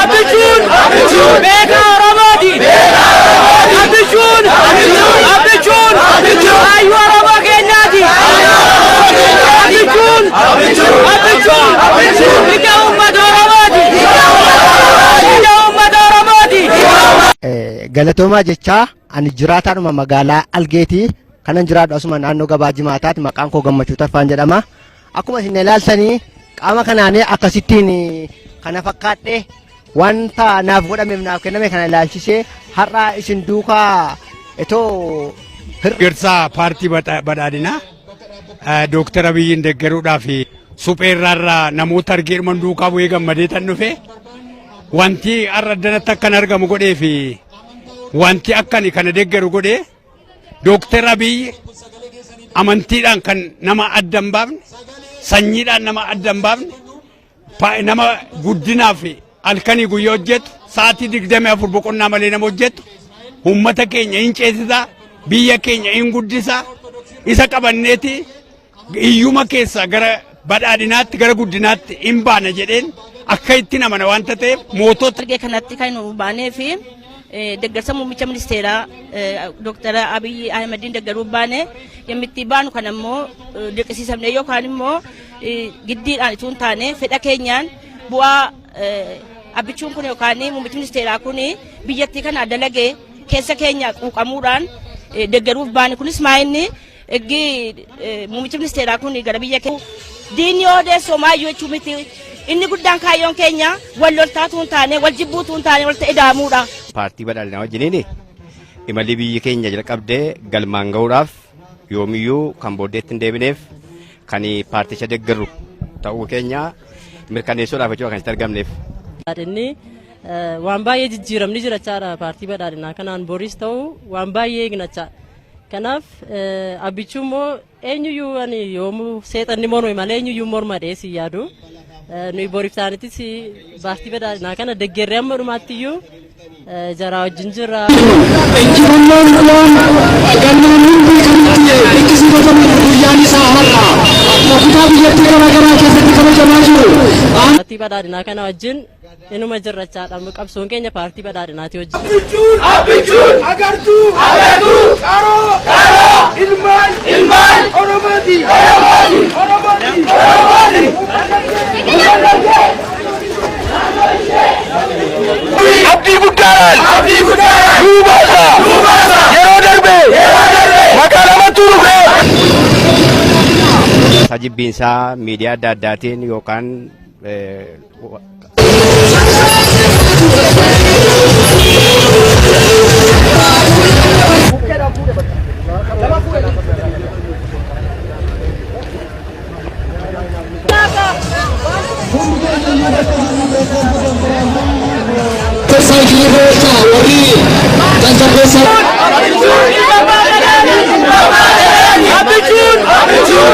Abbichuun beekaa Oromooti. Abbichuun Abbichuun hayyuu Oromoo keenyaati. Abbichuun Abbichuun ija uummata Oromooti. Ija uummata Oromooti. Galatoomaa jechaa, ani jiraataadhuma magaalaa Algeetii kanan jiraadhu asuma naannoo gabaa Jimaataati. Maqaan koo Gammachuu Tarfaan jedhama. Akkuma isin ilaaltanii qaama kanaanii akkasittiin kana fakkaadhe wanta naaf godhameef naaf kenname kana ilaalchisee har'a isin duukaa itoo Deeggarsa paartii badhaadhinaa Dooktar Abiyyiin deeggaruudhaaf supheerraarraa namoota argee dhuman duukaa bu'ee gammadee tan dhufe. Wanti har'a addanatti akkan argamu godhee fi wanti akkani kana deeggaru godhee, Dooktar Abiyyi amantiidhaan kan nama adda hin baafne, sanyiidhaan nama adda hin baafne, nama guddinaaf halkanii guyyaa hojjetu, sa'aatii 24 boqonnaa malee nama hojjetu, uummata keenya hin ceesisa, biyya keenya hin guddisa. Isa qabanneeti hiyyuma keessaa gara badhaadhinaatti, gara guddinaatti hin baana jedheen akka itti namana wanta ta'eef mootota. Argee kanatti kan nu baanee fi deeggarsa muummicha ministeeraa Dr. Abiyyi Ahmediin deeggaruu baane. Yemmitti baanu kan ammoo dirqisiisamne yookaan immoo giddiidhaan itoo hin taane, fedha keenyaan bu'aa Abbichuun kun yookaan muummichi ministeeraa kun biyyattii kana dalagee keessa keenya quuqamuudhaan deeggaruuf baane. Kunis maa inni eggi muummichi ministeeraa kun gara biyya keenya diinni odeessoo maayyuu jechuu miti. Inni guddaan kaayyoon keenya wal loltaatu hin taane, wal jibbuutu hin taane, wal ta'e daamuudha. Paartii badhaadhinaa wajjiniin imalli biyyi keenya jalqabdee galmaan ga'uudhaaf yoomiyyuu kan booddeetti hin deebineef kan paarticha deeggarru ta'uu keenya mirkaneessuudhaaf jechuudha kan itti argamneef. Badhaadhinni waan baay'ee jijjiiramni jirachaadha. Paartii badhaadhinaa kanaan boris ta'u waan baay'ee eegnachaadha. Kanaaf Abbichuu immoo eenyuyyuu ani yoomuu seexanni morme malee eenyuyyuu morma dheessi yaadu. Nuyi boriif ta'anittis paartii badhaadhinaa kana deggerree amma dhumaattiyyuu jaraa wajjin jirra. Injifannoon kun galmaan hundi kan itti dinqisiifatamu guyyaan isaa har'a. Akkuma kutaa biyyattii garaa garaa keessatti kabajamaa jiru. Paartii badhaadhinaa kana wajjin inuma jirrachaadha. Qabsoon keenya paartii badhaadhinaati wajjin. Abbichuun Abbichuun agartuu agartuu qaroo qaroo ilmaan ilmaan Oromooti Oromooti Oromooti Oromooti. Abdii guddaadhaan abdii guddaadhaan nuu baasa nuu baasa. Yeroo darbe yeroo darbe magaalaa Mattuu dhufee. Jibbiinsaa miidiyaa adda addaatiin yookaan Saayikilii fe'achaa warri tasgabbeessan. Abbichuun Abbichuun.